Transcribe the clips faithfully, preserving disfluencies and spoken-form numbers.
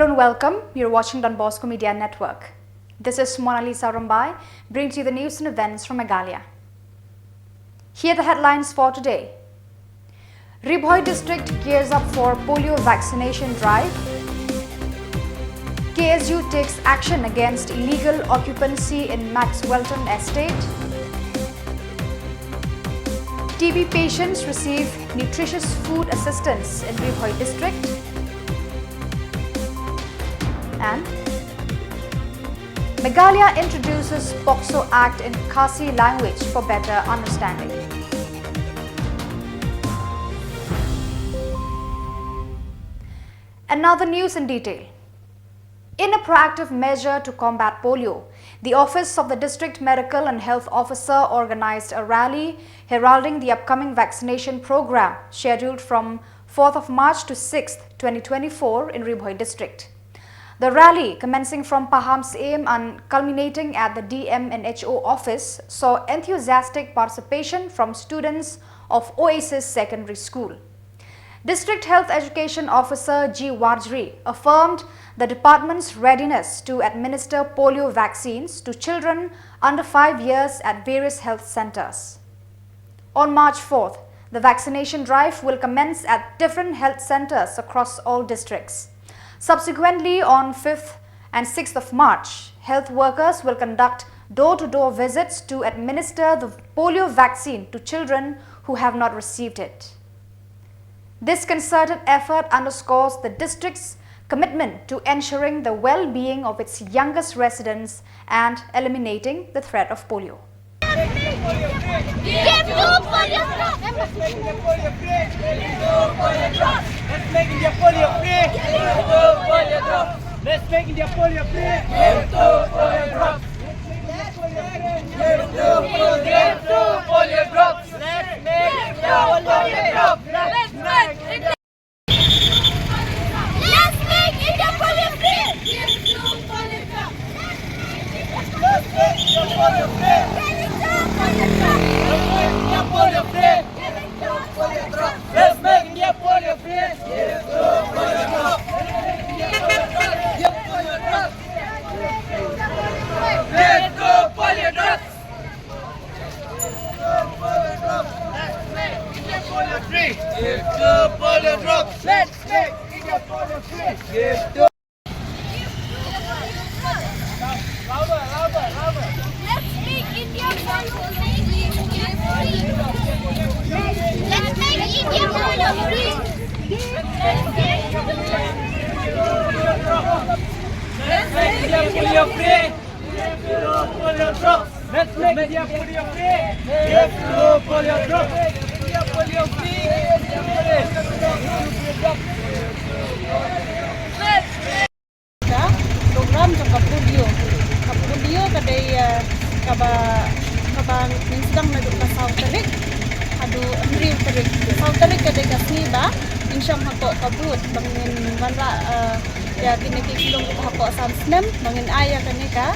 And welcome. You're watching Don Bosco Media Network. This is Mona Lisa Rumbai, bringing to you the news and events from Meghalaya. Here are the headlines for today. Ri Bhoi district gears up for polio vaccination drive. K S U takes action against illegal occupancy in Maxwellton Estate. T B patients receive nutritious food assistance in Ri Bhoi district. And Meghalaya introduces POCSO Act in Khasi language for better understanding. And now the news in detail. In a proactive measure to combat polio, the Office of the District Medical and Health Officer organized a rally heralding the upcoming vaccination program scheduled from fourth of March to sixth, twenty twenty-four in Ri Bhoi district. The rally, commencing from Pahamsyiem and culminating at the D M and H O office, saw enthusiastic participation from students of Oasis Secondary School. District Health Education Officer G Warjri affirmed the department's readiness to administer polio vaccines to children under five years at various health centers. On March fourth, the vaccination drive will commence at different health centers across all districts. Subsequently, on fifth and sixth of March, health workers will conduct door-to-door visits to administer the polio vaccine to children who have not received it. This concerted effort underscores the district's commitment to ensuring the well-being of its youngest residents and eliminating the threat of polio. Give to polio! Let's make India polio free! Give to polio! Let's make India polio free! Give to polio! Give to polio! Give to polio! Let's make India polio! Let's make India Let's make India polio free! Let's make India polio free! Let's make India polio free! Let's make India polio free! Let's go polio drops! Let's make India polio free! Give to polio drops! Let's make India polio free! Give to Louder, louder, louder! Let's make India polio free! Let's make India polio free! Let's make India polio free! Let's make India polio free! Yes to polio drop! India polio free! Ka program jong ka polio. Ka polio ka dei, eh, kaba, kaba ngin sdang naduh ka saw tarik haduh hynriew tarik. Saw tarik ka dei ka sngi ba ngin shong hapoh ka booth ba ngin wanrah, eh, ïa kine ki khyllung kiba hapoh san snem ba ngin ai ïa kane ka,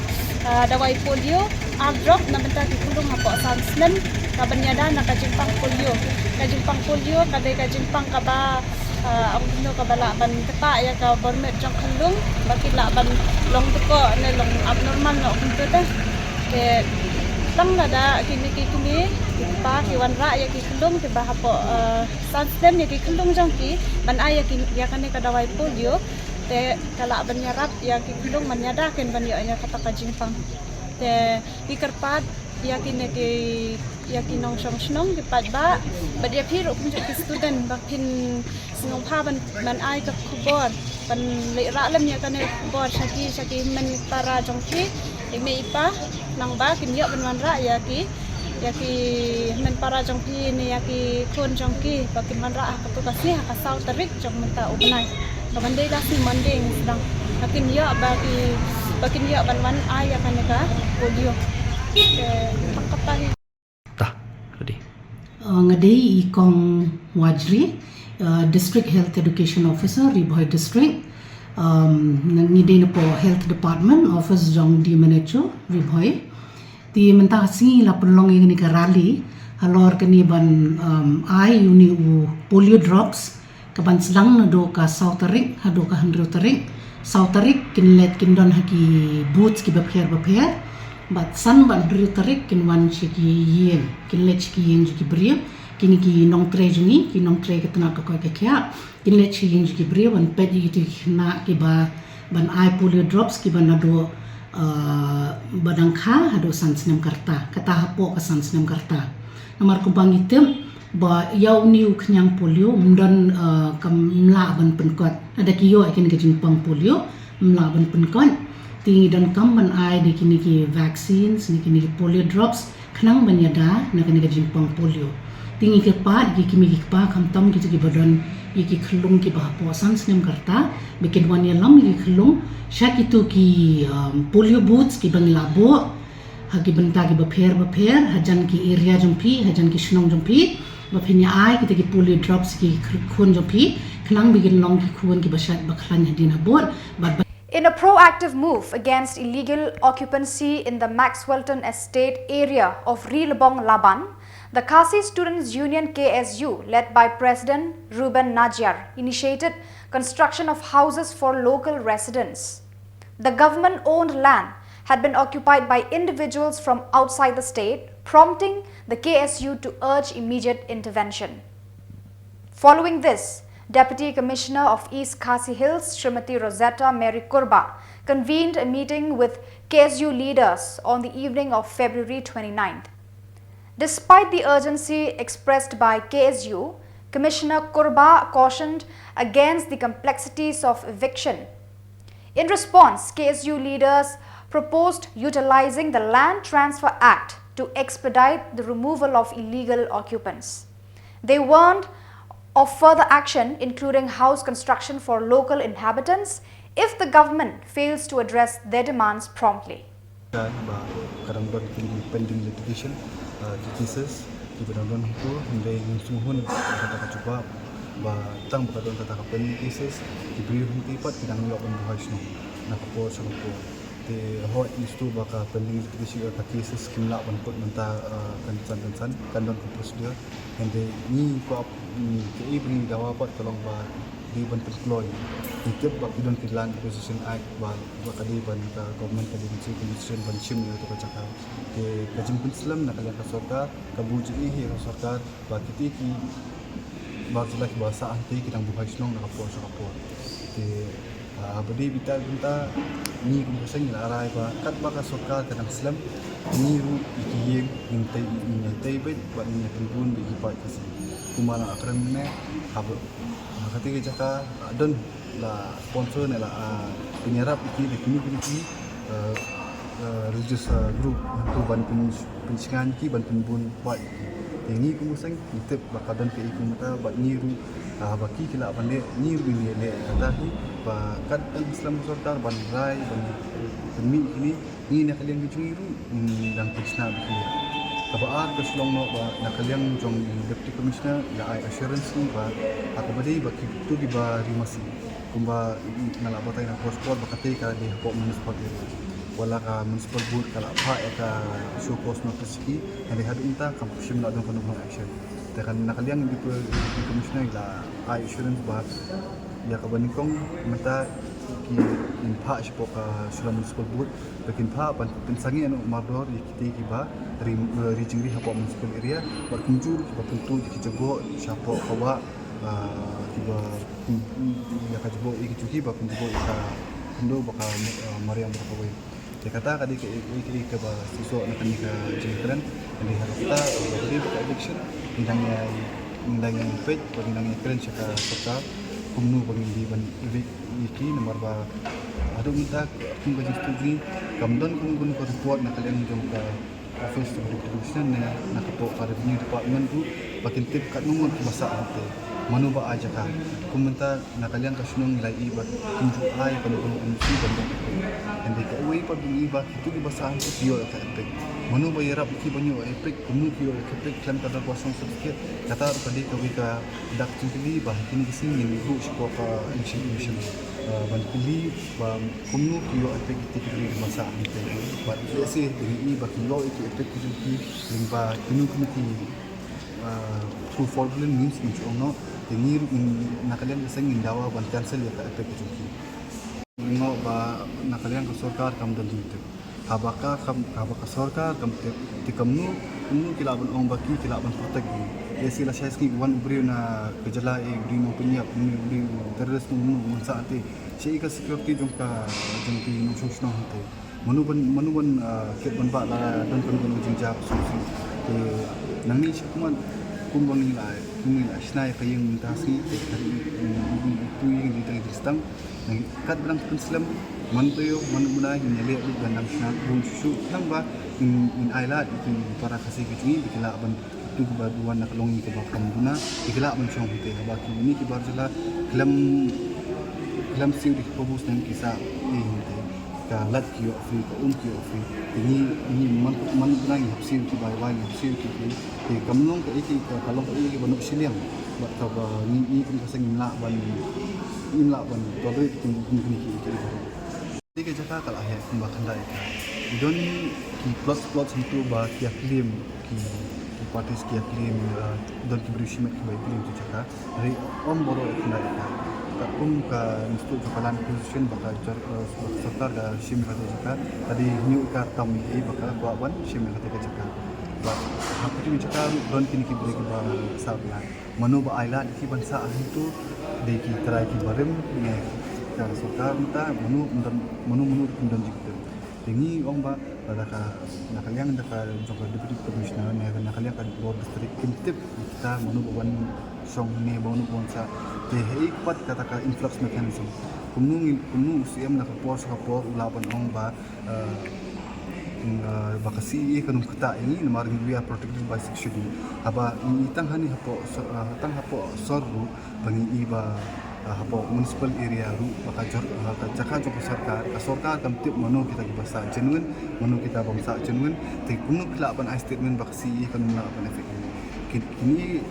ah, dawai polio ar drop na bynta ki khyllung hapoh san snem, kaban ïada na ka jingpang polio. Ka jingpang polio ka dei ka jingpang kaba, ah, ong kumno, kaba lah ban ktah ïa ka bor met jong khyllung ba ki lah ban long dkoh ne long abnormal noh kumto te. Te tang lada kine ki kmie ki kpa ki wanrah ïa ki khyllung kiba hapoh, ah, san snem ïa ki khyllung jong ki ban ai ïa ki, ïa kane ka dawai polio, te ka lah ban ïarap ïa ki khyllung ban ïada kin ban ïoh ïa kata ka jingpang. Te ngi kyrpad ïa kine ki, ïa ki nongshong shnong, ki paidbah bad ïa phi ruh kumjuh ki student ba phin sngewbha ban, ban ai ka khubor, ban leit rah lem ïa kane ka khubor sha ki, sha ki hynmen para jong phi, i mei i pa, nangba kin ïoh ban wanrah ïa ki, ïa ki hynmen para jong phi ne ïa ki khun jong ki ba kin wanrah ha kato ka sngi, ha ka saw tarik jong mynta u bnai. Kaban dei la sngi Monday ngin sdang. Ba kin ïoh, ba ki, ba kin ïoh ban wan ai ïa kane ka polio. Te tang kata hi. Ta, ready. Uh, nga dei i Kong Wajri, uh, District Health Education Officer, Ri Bhoi District. Um, ngi dei napoh Health Department, Office jong D M and H O, Ri Bhoi. Te mynta ka sngi la pynlong ïa kane ka rally halor kane ban, um, ai ïa une u polio drops, kaban sdang naduh ka saw tarik haduh ka hynriew tarik. Saw tarik kin leit kin don ha ki booths kiba pher ba pher. Bad san bad hynriew tarik kin wan sha ki ïing, kin leit sha ki ïing jong ki briew. Kine ki nongtrei jong ngi, ki nongtrei ka tnat ka koit ka khiah, kin leit sha ki ïing jong ki briew ban peit ïa kito ki khynnah kiba, ban ai polio drops kiba naduh, uh, ba dang kha haduh san snem ka rta, kata hapoh ka san snem ka rta. Namar kumba ngi tip ba ïa une u khñiang polio ym don, uh, kam lah ban pynkot. Lada ki ïoh ïa kane ka jingpang polio, ym lah ban pynkot. Te ngi donkam ban ai da kine ki vaccines ne kine ki polio drops khnang ban ïada na kane ka jingpang polio. Te ngi kyrpad ïa ki kmie ki kpa, khamtam kito kiba don ïa ki khyllung kiba hapoh san snem ka rta, ba kin wan ïalam ïa ki khyllung sha kito ki, um, polio booths kiba ngi la buh ha ki bynta kiba pher ba pher, hajan ki area jong phi, hajan ki shnong jong phi, ba phin ïa ai kita ki polio drops ki khun jong phi, khnang ba kin long ki khun kiba shait ba khlaiñ hadien habud, bad ba In a proactive move against illegal occupancy in the Maxwellton Estate area of Ri Lebong Laban, the Khasi Students Union K S U, led by President Reuben Najiar, initiated construction of houses for local residents. The government-owned land had been occupied by individuals from outside the state, prompting the K S U to urge immediate intervention. Following this, Deputy Commissioner of East Khasi Hills, Srimati Rosetta Mary Kurbah, convened a meeting with K S U leaders on the evening of February twenty-ninth. Despite the urgency expressed by K S U, Commissioner Kurbah cautioned against the complexities of eviction. In response, K S U leaders proposed utilizing the Land Transfer Act to expedite the removal of illegal occupants. They warned of further action, including house construction for local inhabitants, if the government fails to address their demands promptly. Ka ba ka dang don ki pending litigation, uh, ki cases kiba dang don hangto, hynrei ngin sngewhun kata ka jubab ba tang ba ka don kata ka pending cases, ki briew hangto pat ki dang ïoh ban buhai shnong na ka por sha ka por. Te hooid, ngi sngewthuh ba ka pending litigation, ka cases kim lah ban kut mynta, uh, kan san kan san, kan don ka procedure. Hynrei ngi kwah, ngi, kaei ba ngi dawa pat ka long ba dei ban pynkloi. Ngi tip ba ki don ki Land Acquisition Act ba, ba ka dei ban, ka government ka dei ban siew permission ban shim ïa kato ka jaka. Te ka jingpynslem na ka liang ka sorkar, ka buh jingeh ïa ka sorkar ba kitei kiba jylla kiba sah hangtei ki dang buhai shnong na ka por sha ka por. Te, ah, ba dei beit, bynta ngi kum ka seng ngi la rai ba katba ka sorkar ka dang slem, ngi ruh ïa ki ïing ngin tei, ngin tei beit bad ngin pynbun beit ïa ki paid Khasi. Kumba la kren mynne, haba, ha katei ka jaka la don, la sponsor ne la, ah, pynïarap ïa ki da kino kino ki, ah, ah, religious, ah, group, hangto ban pyn, pynshngaiñ ïa ki, ban pynbun paid ïa ki. Te ngi kum ka seng ngi tip ba ka don kaei kumta bad ngi ruh, ah, ba ki ki lah ban leh, ngi ruh ngin leh kata hi, ba katba slem ka sorkar ban rai ban pynmih ïa kine. Ngi na ka liang ka jong ngi ruh, mm, dang pynshna beit ïa ki. Kaba ar ka shu long noh ba na ka liang jong i Deputy Commissioner i la ai assurance ngi ba ha kaba dei ba kito kiba ri masi, kumba nga la batai na por sha por ba katei ka dei hapoh municipal area. Wat la ka municipal board ka la phah ïa ka show cause notice ïa ki, hynrei haduh mynta kam shym la don kano kano action. Te kan na ka liang i Deputy Commissioner i la ai assurance ba ïa kaba nyngkong mynta kin phah shapoh ka Shillong Municipal Board, ba kin phah ban pynsangeh noh mardor ïa kitei kiba ri, eh, ri jingri hapoh municipal area, bad kumjuh kiba pyntu ïa ki jingbuh shapoh ka wah, ah, kiba, ïa ka jingbuh ïa ki jong ki ba kin jingbuh ïa ka khyndew bad ka, eh, mariang bad kawei. Te kata ka dei kaei kaei kaba shisha na kane ka jingkren. Hynrei ha kata ka dei ba ka eviction, ngi dang ïa, ngi dang ïa peit bad ngi dang ïa kren sha ka sorkar kumno ba ngin dei ban evict ïa ki, namar ba haduh mynta kum ka jingsngewthuh jong ngi kam don kum, kum ka report na ka liang jong ka office of Deputy Commissioner ne na kato ka Revenue Department ruh ba kin tip katno ngut kiba sah hangtei, mano ba ai jaka. Kum mynta na ka liang ka shnong ngi la ïohi ba kim ju ai kano kano N O C ban don EPIC. Hynrei kawei pat ba ngi ïohi ba kito kiba sah hangtei ki ïoh ïa ka EPIC. Mano ba ïarap ïa ki ban ïoh ïa EPIC, kumno ki ïoh ïa ka EPIC khlem ka Dorbar Shnong Certificate, kata ruh ka dei kawei ka dak jingkylli ba ha kine ki sngi ngin buh shapoh ka Election Commission, eh, ban kylli ba kumno ki ïoh EPIC kitei ki briew kiba sah hangtei. Bad lehse ba ngi ïohi ba ki ïoh ïa ki EPIC ki jong ki lyngba kino kino ki, eh, through fraudulent means, ngi shu ong noh, te ngi ruh ngin, na ka liang ka seng ngin dawa ban cancel ïa ka EPIC ki jong ki. Ngo ba na ka liang ka sorkar kam don jingtip. Haba ka kam, haba ka sorkar kam tip, te kamnu, kamnu ki lah ban ong ba ki, ki lah ban protect ki. Ïa shi lashai sngi wan u briew na ka jylla, eh, u briew nongpynïap, u briew terrorist, u briew nongsa te. Shi ka security jong ka, jong ki nongshong shnong te. Mano ban, mano ban, ah, kit ban bah la don kano kano ka jingjia ka song song. Te nangne shakhmat kumba ngi la, kumba ngi la shna ïa ka ïing mynta sngi, te ka ri, mm, mm, tu ïing jingtang jingstang. Nang kat ba dang pynslem, man taïew, man bnai, ngin ïaleh bad ban nang shna bun shuh shuh, tang ba, ngin, ngin ai lad ïa ki para Khasi ki jong ngi, ba ki lah ban, tu ba duwan na ka longïing kaba kham duna, ba ki lah ban shong hangtei, haba kine ki bar jylla, khlem, khlem siew da ki pabu snem ki sah ei hangtei. Ka lad ki ïoh free, ka um ki ïoh free. Te ngi, ngi man, man bnai ngi hap siew ki bai bai, ngi hap siew ki, ki Te kam long kaei kaei, ka, ka long kaei kaei ba noh shiliang. Bad kaba ngi, ngi kum ka seng ngim lah ban, ngim lah ban tolerate kum, kum kine kiei kiei. Te ka jaka ka la heh kumba khyndai acre. Ki don ki plots, plots hangtu ba ki ïa claim, ki, ki parties ki ïa claim, uh, don ki briew shimet kiba ïa claim ki jaka. Hynrei ym baroh ïa khyndai acre. Katkum ka Institute jong ka Land Acquisition ba ka jor, eh, ba ka sorkar ka shim ïa kata ka jaka, ka dei hynñiew acre tam ïa ba ka kwah ban shim ïa kata ka jaka. Bad ha kata ka jaka ruh don kine ki briew kiba sah bylla. Mano ba ai lad ïa ki ban sah hangtu, dei ki trai kiba rim ne ka sorkar mynta, mano, mano, mano ruh kim don jingtip. Te ngi ong ba, ba da ka, na ka liang da ka jong ka Deputy Commissioner ne na ka liang ka bor district kim tip ïa kita mano ba wan shong ne ba mano ba wan sah. Te haei pat kata ka influx mechanism. Kumno ngi, kumno u C M na ka por sha ka por u lah ban ong ba, eh, mm, eh, ba ka C A A kan ym ktah ïa ngi namar ngi we are protected by Sixth Schedule. Haba ngi tang hangne hapoh sor, eh, tang hapoh sor ruh, ba ngi i ba, ah, hapoh municipal area ruh, ba ka jor, ah, ka jaka jong ka sorkar, ka sorkar kam tip mano kita kiba sah genuine, mano kita bym sah genuine. Te kumno ki lah ban ai statement ba ka C A A kan ym lah ban effect. Ki, kine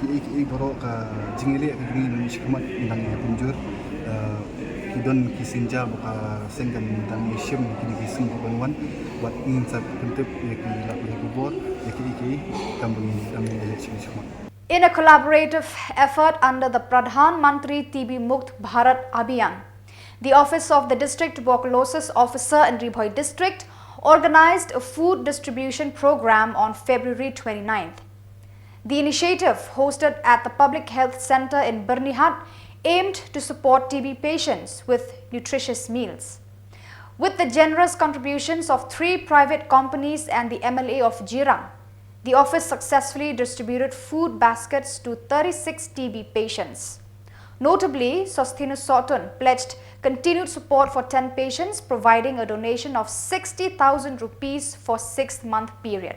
kiei kiei baroh ka jingïaleh ka jong ngi nang shakhmat nang ïa pynjur. Ah, ki don ki sienjam ba ka seng kan dang ïa shim kine ki sngi kiban wan. Bad ngin sa pyntip ïa ki lad ïa ki bor ïa kiei kiei kam ba ngi dang ïa leh shakhmat. In a collaborative effort under the Pradhan Mantri T B Mukt Bharat Abhiyan, the Office of the District Tuberculosis Officer in Ri Bhoi District organized a food distribution program on February twenty-ninth. The initiative, hosted at the Public Health Centre in Byrnihat, aimed to support T B patients with nutritious meals. With the generous contributions of three private companies and the M L A of Jirang, the office successfully distributed food baskets to thirty-six T B patients. Notably, Sosthenes Sohtun pledged continued support for ten patients, providing a donation of sixty thousand rupees for six-month period.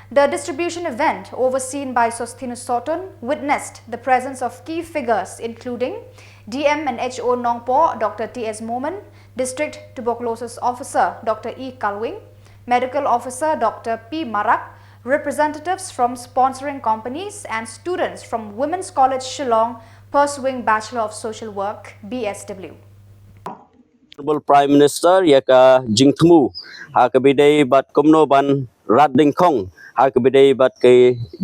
The distribution event, overseen by Sosthenes Sohtun, witnessed the presence of key figures including D M and H O Nongpoh, Doctor T S Momin, District Tuberculosis Officer, Doctor E Kalwing, Medical Officer, Doctor P Marak, representatives from sponsoring companies, and students from Women's College Shillong, pursuing Bachelor of Social Work, B S W. Honorable Prime Minister ïa ka jingthmu ha kaba ïadei bad kumno ban rat dyngkhong ha kaba ïadei bad ka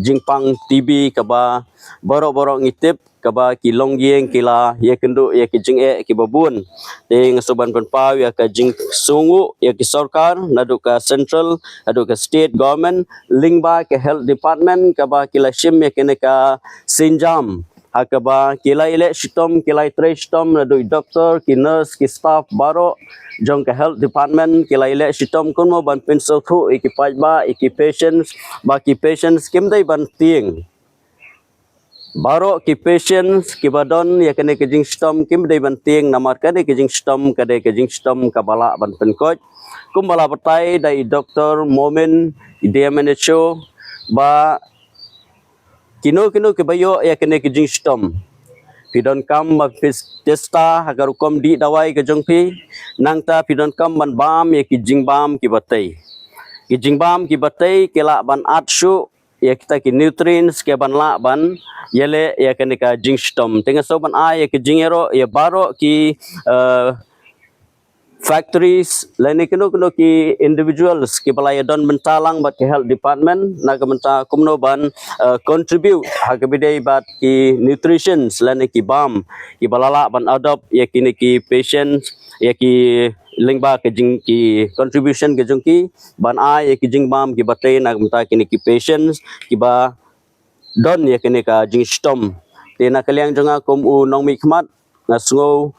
jingpang T B kaba baroh baroh ngi tip kaba ki longïing ki la ïakynduh ïa ki jingeh kiba bun. Te nga sngewbha ban pynpaw ïa ka jingsngewnguh ïa ki sorkar naduh ka central naduh ka state government lyngba ka health department kaba ki la shim ïa kane ka sienjam ha kaba ki la ïaleh shitom, ki la ïatrei shitom naduh i doktor, ki nurse, ki staff baroh jong ka health department ki la ïaleh shitom kumno ban pynsngewthuh ïa ki paidbah, ïa ki patients, ba ki patients kim dei ban tieng. Baroh ki patients kiba don ïa kane ka jingshitom kim dei ban tieng namar kane ka jingshitom ka dei ka jingshitom kaba lah ban pynkoit. Kumba la batai da i Doktor Momin, i D M and H O, ba kino kino kiba ïoh ïa kane ka jingshitom, phi donkam ba phi testa ha ka rukom dih dawai ka jong phi, nangta phi donkam ban bam ïa ki jingbam kiba tei. Ki jingbam kiba tei ki lah ban at shuh ïa kita ki nutrients kiban lah ban ïaleh ïa kane ka jingshitom. Te nga sngewbha ban ai ïa ka jingïaroh ïa baroh ki, eh, factories lane kino kino ki individuals kiba la ïadon bynta lang bad ki health department na ka bynta kumno ban, uh, contribute ha kaba ïadei bad ki nutritions lane ki bam kiba la lah ban adopt ïa kine ki patients, ïa ki lyngba ka jing ki contribution ka jong ki ban ai ïa ki jingbam kiba tei na ka bynta kine ki patients kiba don ïa kane ka jingshitom. Te na ka liang jong nga kum u nongmihkhmat nga sngew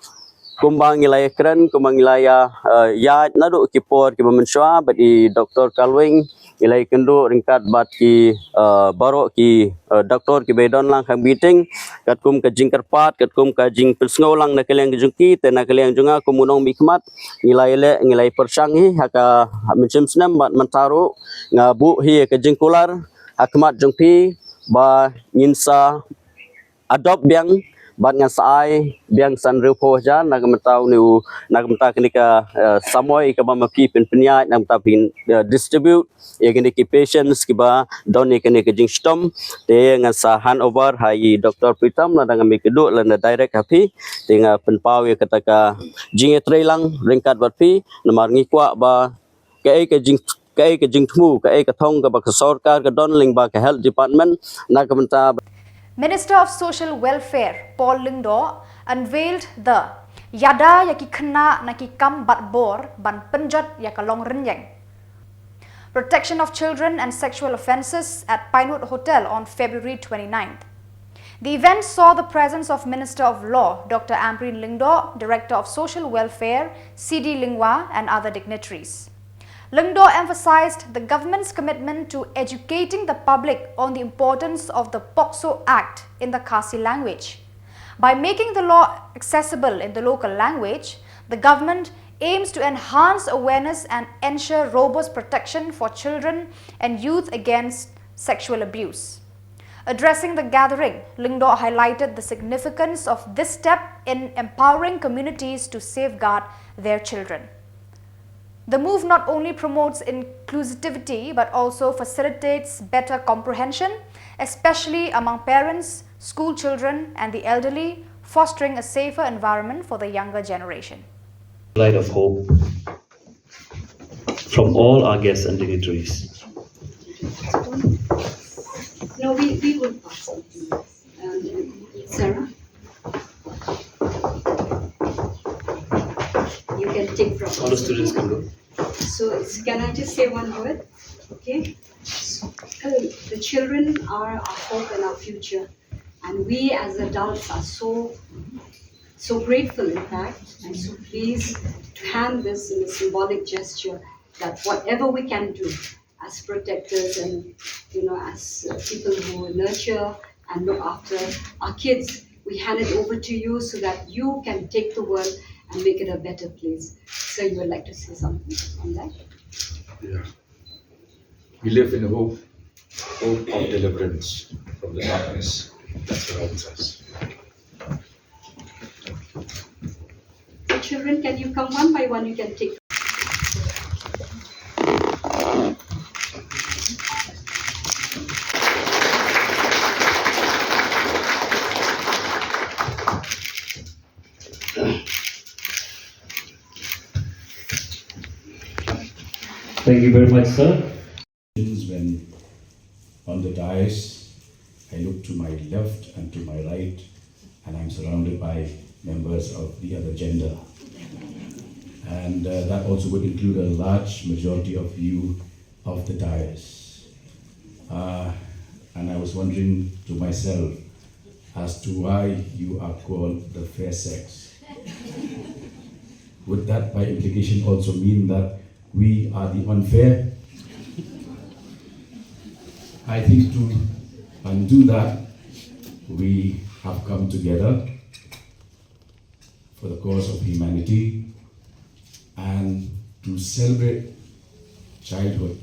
kumba ngi la ïakren, kumba ngi la ïa, eh, ïaid naduh ki por kiba mynshuwa bad i Doktor Kalwing, ngi la ïakynduh ryngkat bad ki, eh, baroh ki, eh, doktor kiba don lang ha meeting, katkum ka jingkyrpad, katkum ka jingpynsngew lang na ka liang jong ki, te na ka liang jong nga kum u nongmihkhmat ngi la ïaleh, ngi la ïapyrshang hi ha ka mynshem snem bad mynta ruh nga buh hi ka jingkular ha khmat jong phi ba ngin sa adopt biang bad ngan sa ai biang san hynriewphew hajar na ka bynta une u, na ka bynta kane ka, eh, samoi kaba ma phi phin pynïaid na ka bynta phin, eh, distribute ïa kine ki patients kiba don ïa kane ka jingshitom. Te ngan sa hand over ha i Doktor Pritam lada ngam ïakynduh lane direct ha phi. Te nga pynpaw ïa kata ka jingïatreilang ryngkat bad phi namar ngi kwah ba kaei ka jing, kaei ka jingthmu, kaei ka thong kaba ka sorkar ka don lyngba ka health department na ka bynta. Minister of Social Welfare Paul Lyngdoh unveiled the Ïada ïa ki khynnah na ki kam batbor ban pynjot ïa ka longrynïeng, Protection of Children and Sexual Offences at Pinewood Hotel on February twenty-ninth. The event saw the presence of Minister of Law Doctor Ampareen Lyngdoh, Director of Social Welfare C D Lyngwa, and other dignitaries. Lyngdoh emphasized the government's commitment to educating the public on the importance of the POCSO Act in the Khasi language. By making the law accessible in the local language, the government aims to enhance awareness and ensure robust protection for children and youth against sexual abuse. Addressing the gathering, Lyngdoh highlighted the significance of this step in empowering communities to safeguard their children. The move not only promotes inclusivity but also facilitates better comprehension, especially among parents, school children, and the elderly, fostering a safer environment for the younger generation. Light of hope from all our guests and dignitaries. No, we, we will pass it. Um, Sarah? You can take from All the students can go. So it's, can I just say one word? Okay. Um, the children are our hope and our future, and we as adults are so so grateful, in fact, and so pleased to hand this in a symbolic gesture that whatever we can do as protectors and, you know, as uh, people who nurture and look after our kids, we hand it over to you so that you can take the world and make it a better place. So you would like to say something on that? Yeah. We live in hope, hope of deliverance from the darkness that surrounds us. The children, can you come one by one? You can take. Thank you very much, sir. When on the dais, I look to my left and to my right, and I'm surrounded by members of the other gender. And uh, that also would include a large majority of you of the dais. Uh, and I was wondering to myself as to why you are called the fair sex. Would that by implication also mean that we are the unfair? I think to undo that, we have come together for the cause of humanity and to celebrate childhood.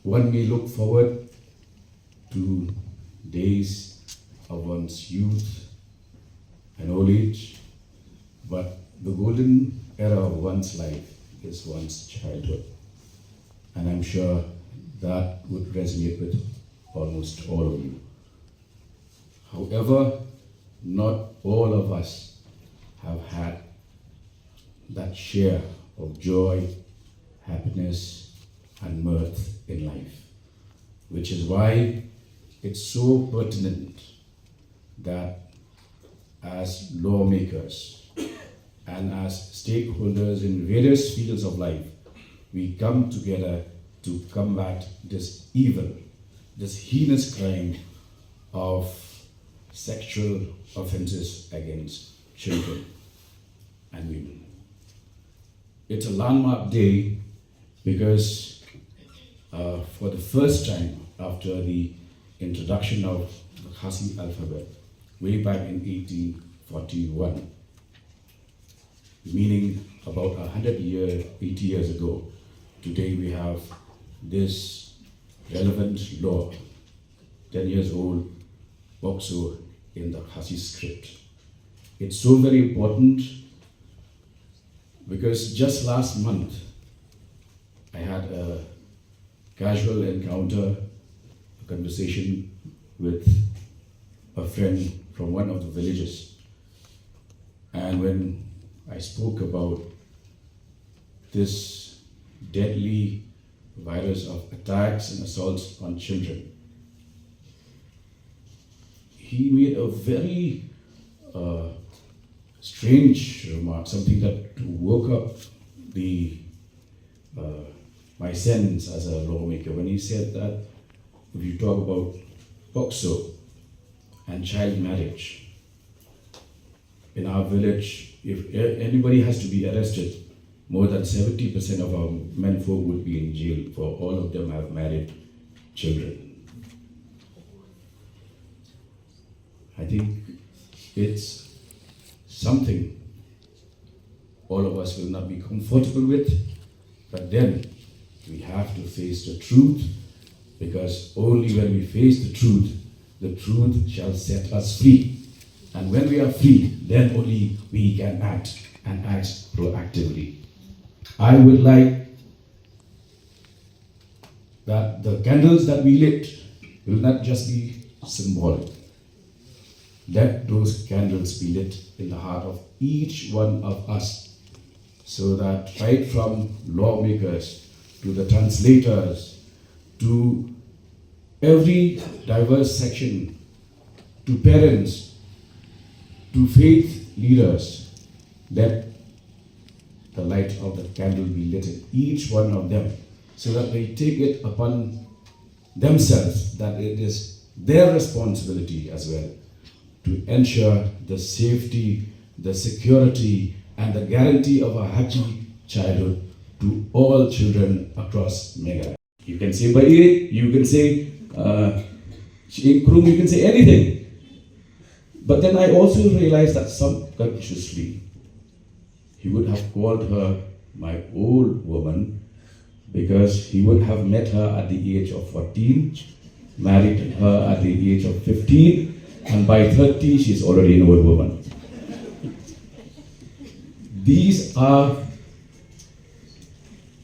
One may look forward to days of one's youth and old age, but the golden era of one's life is one's childhood. And I'm sure that would resonate with almost all of you. However, not all of us have had that share of joy, happiness, and mirth in life, which is why it's so pertinent that as lawmakers and as stakeholders in various fields of life, we come together to combat this evil, this heinous crime of sexual offenses against children and women. It's a landmark day because, uh, for the first time after the introduction of the Khasi alphabet way back in eighteen forty-one, meaning about a hundred year, eighty years ago, today we have this relevant law, ten years old, POCSO in the Khasi script. It's so very important because just last month, I had a casual encounter, a conversation with a friend from one of the villages. And when I spoke about this deadly virus of attacks and assaults on children, he made a very, uh, strange remark, something that woke up the, uh, my sense as a lawmaker when he said that if you talk about POCSO and child marriage, in our village, if a- anybody has to be arrested, more than seventy percent of our menfolk would be in jail, for all of them have married children. I think it's something all of us will not be comfortable with, but then we have to face the truth, because only when we face the truth, the truth shall set us free. And when we are free, then only we can act, and act proactively. I would like that the candles that we lit will not just be symbolic. Let those candles be lit in the heart of each one of us, so that right from lawmakers to the translators to every diverse section, to parents, to faith leaders, let the light of the candle be lit in each one of them, so that they take it upon themselves that it is their responsibility as well to ensure the safety, the security, and the guarantee of a happy childhood to all children across Meghalaya. You can say Baieit, you can say, uh, Chingkrum, you can say anything. But then I also realized that subconsciously, he would have called her my old woman, because he would have met her at the age of fourteen, married her at the age of fifteen, and by thirty, she's already an old woman. These are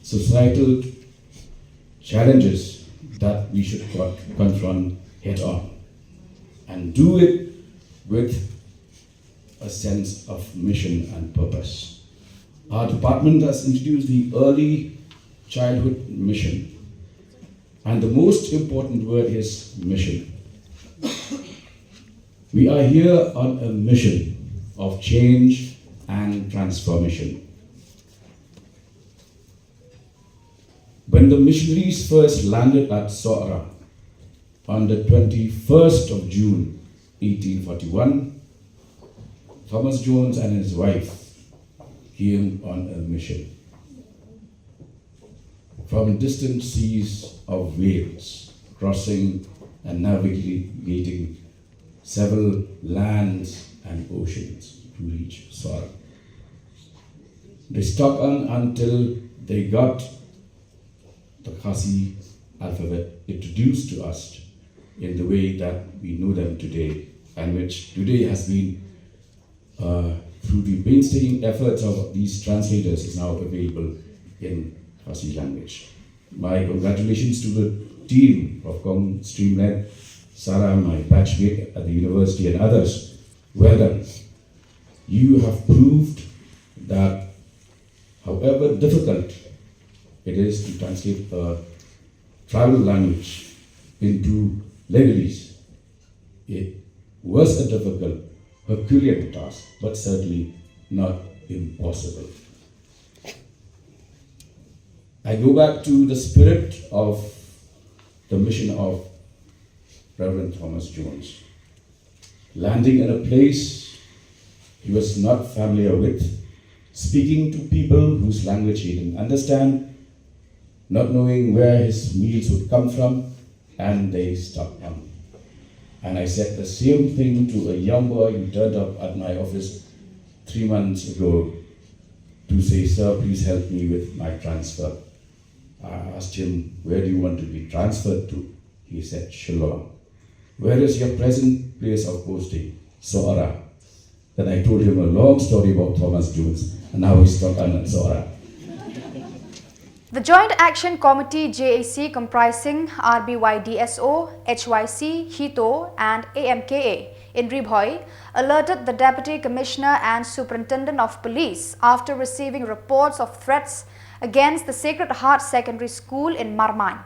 societal challenges that we should co- confront head on and do it with a sense of mission and purpose. Our department has introduced the Early Childhood Mission, and the most important word is mission. We are here on a mission of change and transformation. When the missionaries first landed at Sohra on the twenty-first of June eighteen forty-one, Thomas Jones and his wife came on a mission. From distant seas of Wales, crossing and navigating several lands and oceans to reach Sohra. They stuck on until they got the Khasi alphabet introduced to us in the way that we know them today, and which today has been, uh, through the painstaking efforts of these translators, is now available in Khasi language. My congratulations to the team of Kong Streamlet, Sarah, my batchmate at the university, and others. Well done. You have proved that However difficult it is to translate a tribal language into legalese, it was a difficult, Herculean task, but certainly not impossible. I go back to the spirit of the mission of Reverend Thomas Jones. Landing in a place he was not familiar with, speaking to people whose language he didn't understand, not knowing where his meals would come from, and they stopped him. And I said the same thing to a young boy who turned up at my office three months ago to say, "Sir, please help me with my transfer." I asked him, "Where do you want to be transferred to?" He said, "Shillong." "Where is your present place of posting?" "Sohra." Then I told him a long story about Thomas Jones and how he struck an at Sohra. The Joint Action Committee J A C, comprising R B Y D S O, H Y C, HITO, and A M K A in Ri Bhoi, alerted the Deputy Commissioner and Superintendent of Police after receiving reports of threats against the Sacred Heart Secondary School in Marmain.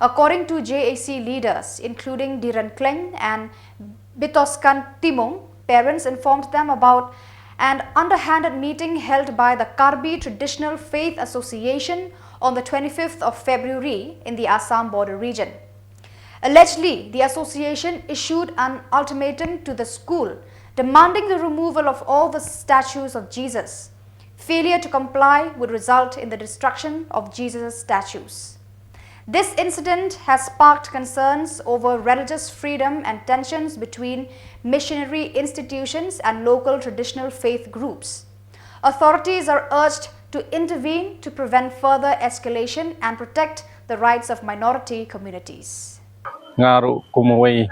According to J A C leaders, including Diran Khleng and Bitoskan Timung, parents informed them about an underhanded meeting held by the Karbi Traditional Faith Association on the twenty-fifth of February in the Assam border region. Allegedly, the association issued an ultimatum to the school demanding the removal of all the statues of Jesus. Failure to comply would result in the destruction of Jesus' statues. This incident has sparked concerns over religious freedom and tensions between missionary institutions and local traditional faith groups. Authorities are urged to intervene to prevent further escalation and protect the rights of minority communities. Nga ruh kum uwei,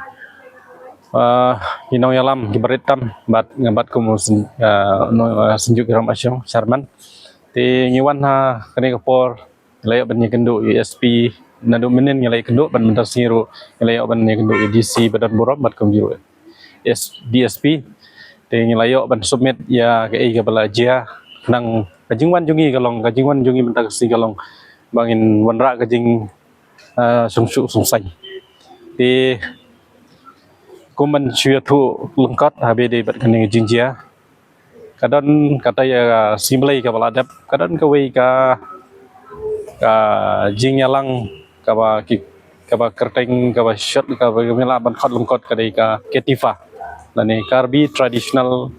uh, ki nongïalam kiba rit tam bad nga bad kum u syn, uh, nong, uh, Synjuk Hiram Ashong, chairman. Te ngi wan ha kane ka por ngi la ïoh ban ïakynduh ïa u S P, naduh mynnin ngi la ïakynduh bad mynta sngi ruh ngi la ïoh ban ïakynduh ïa u D C ba don burom bad kumjuh ruh ïa u D S P. Te ngi la ïoh ban submit ïa kaei kaba la jia, khnang ka jingwan jong ngi ka long, ka jingwan jong ngi mynta ka sngi ka long ba ngin wanrah ka jing, uh, sngewsuk sngewsaiñ. Te kum ban shu ïathuh lyngkot ha ba ïadei bad kane ka jingjia, ka don kata ïa ka Sngi Blei kaba la dep, ka don kawei ka, ka jingïalang kaba ki, kaba kyrteng, kaba short, kaba ngi lah ban khot lyngkot ka dei ka KTFA lane Karbi Traditional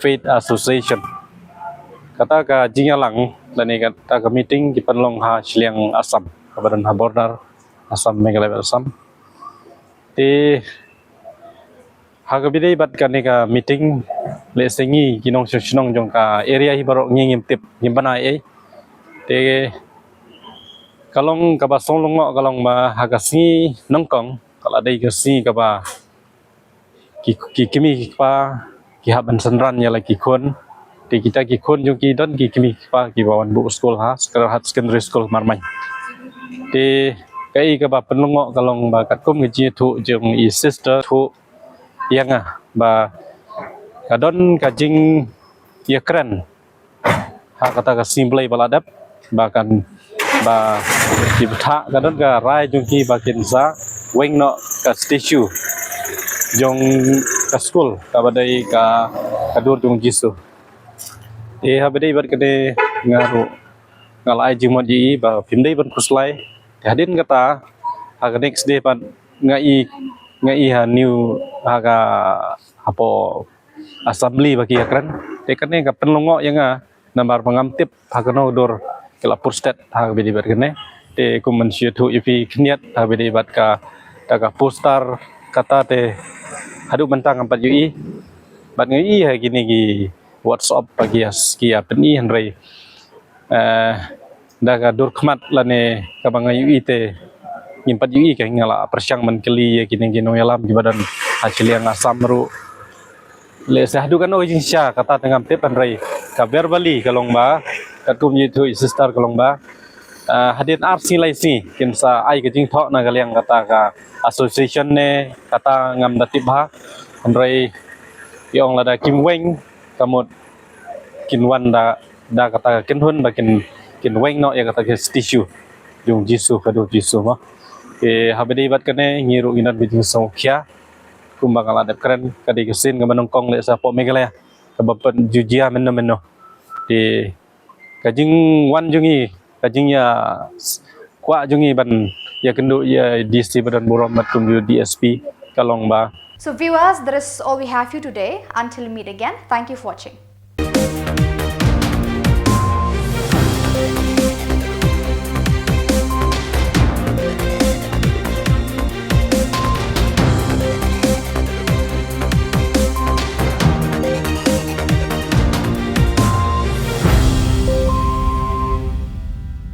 Faith Association. Kata ka jingïalang lane kata ka meeting ki pynlong ha shiliang Assam, kaba don ha border Assam, Meghalaya bad Assam. Te ha kaba ïadei bad kane ka meeting, lehse ngi ki nongshong shnong jong ka area hi baroh ngi ngim tip, ngim bana ei ei. Te ka long kaba sngewlyngngoh ka long ba ha ka sngi nyngkong ka la dei ka sngi kaba ki, ki kmie ki kpa ki hap ban synran ïa la ki khun. Te kita ki khun jong ki don ki kmie ki kpa kiba wan buh skul ha Sacred Heart Secondary School Marmain. Te kaei kaba pynlyngngoh ka long ba katkum ka jingïathuh jong i sister thuh ïa nga ba ka don ka jingïakren ha kata ka Sngi Blei ba la dep ba kan, ba ki bthah ka don ka rai jong ki ba kin sa weng noh ka statue jong ka skul kaba dei ka, ka dur jong Jisu. Te ha ba dei bad kane nga ruh nga la ai jingmut ïa i ba phim dei ban khuslai. Te hadien kata ha ka next day pat nga i, nga i ha New, ha ka, hapoh Assembly ba ki ïakren. Te kane ka pynlyngngoh ïa nga namar ba ngam tip ha kano ka dur ki la pur stet ha kaba ïadei bad kane. Te kum ban shu ïathuh ïa phi khyndiat ha kaba ïadei bad kata ka poster kata te haduh mynta ngam pat ïohi. Bad nga ïohi ha kine ki WhatsApp ba ki ïa, ki ïa pyni hynrei, eh, da ka dur khmat lane kaba nga ïohi te ngim pat ïohi, ka nga la pyrshang ban kylli ïa kine ki nongïalam kiba don ha shiliang Assam ruh. Lehse haduh kano ka jingshisha kata te ngam tip hynrei ka verbally ka long ba katkum ïathuh i sister ka long ba, ah, hadien ar sngi lai sngi kin sa ai ka jingthoh na ka liang kata ka association ne kata ngam da tip bha. Hynrei ki ong lada kim weng ka mut kin wan da da kata ka kynhun ba kin kin weng noh ïa kata ka statue jong Jisu, ka dur Jisu mo. Te haba dei bad kane ngi ruh ngi don ka jingsngewkhia kumba nga la dep kren, ka dei ka sien kaba nyngkong leh shapoh Meghalaya kaba pynjujia mynno mynno. Te ka jingwan jong ngi, ka jingïa kwah jong ngi ban ïakynduh ïa D C ba don burom bad kumjuh D S P ka long ba. So viewers, that is all we have for you today. Until we meet again, thank you for watching.